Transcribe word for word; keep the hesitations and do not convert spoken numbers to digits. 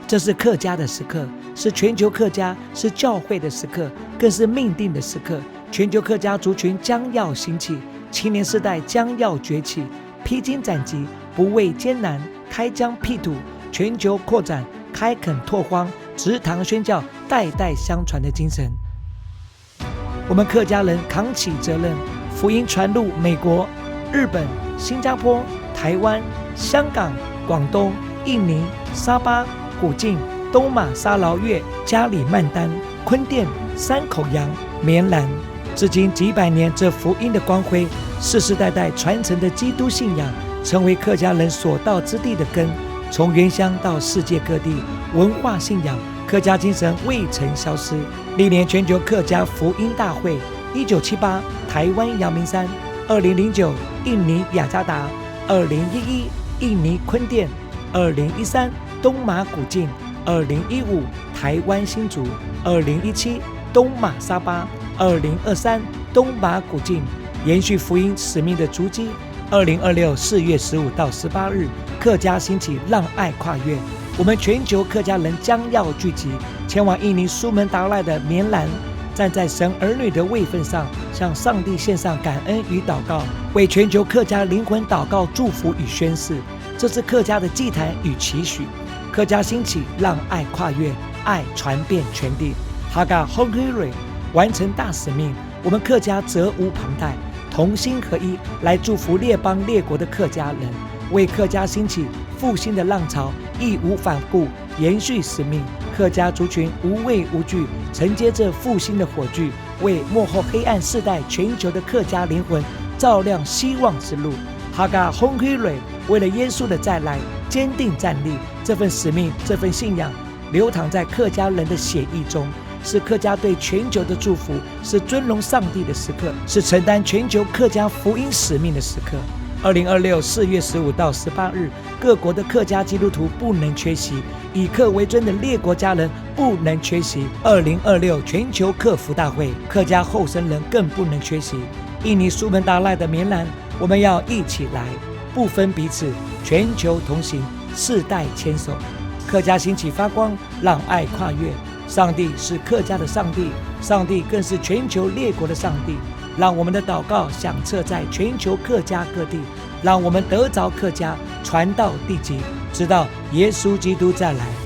这是客家的时刻，是全球客家，是教会的时刻，更是命定的时刻。全球客家族群将要兴起，青年世代将要崛起，披荆斩棘，不畏艰难，开疆辟土，全球扩展，开垦拓荒，植堂宣教，代代相传的精神。我们客家人扛起责任，福音传入美国、日本、新加坡、台湾、香港、广东、印尼、沙巴、古晋、东马沙劳越、加里曼丹、坤甸、山口洋、棉兰。至今几百年，这福音的光辉，世世代代传承的基督信仰，成为客家人所到之地的根。从原乡到世界各地，文化信仰、客家精神未曾消失。历年全球客家福音大会，一九七八台湾阳明山，二零零九印尼雅加达，二零一一印尼坤甸，二零一三东马古晋，二零一五台湾新竹，二零一七东马沙巴，二零二三东马古晋，延续福音使命的足迹。二零二六四月十五到十八日，客家兴起，让爱跨越。我们全球客家人将要聚集，前往印尼苏门答腊的棉兰，站在神儿女的位分上，向上帝献上感恩与祷告，为全球客家灵魂祷告、祝福与宣誓。这是客家的祭坛与期许。客家兴起，让爱跨越，爱传遍全地。Haga Hong Hiri 完成大使命，我们客家责无旁贷，同心合一来祝福列邦列国的客家人，为客家兴起复兴的浪潮义无反顾，延续使命。客家族群无畏无惧，承接这复兴的火炬，为幕后黑暗世代全球的客家灵魂照亮希望之路。Haga Hong Hiri 为了耶稣的再来坚定站立，这份使命、这份信仰流淌在客家人的血液中，是客家对全球的祝福，是尊荣上帝的时刻，是承担全球客家福音使命的时刻。二零二六四月十五到十八日，各国的客家基督徒不能缺席，以客为尊的列国家人不能缺席。二零二六全球客福大会，客家后生人更不能缺席。印尼苏门答腊的棉兰，我们要一起来，不分彼此，全球同行，世代牵手。客家兴起发光，让爱跨越。上帝是客家的上帝，上帝更是全球列国的上帝。让我们的祷告响彻在全球客家各地，让我们得着客家，传到地极，直到耶稣基督再来。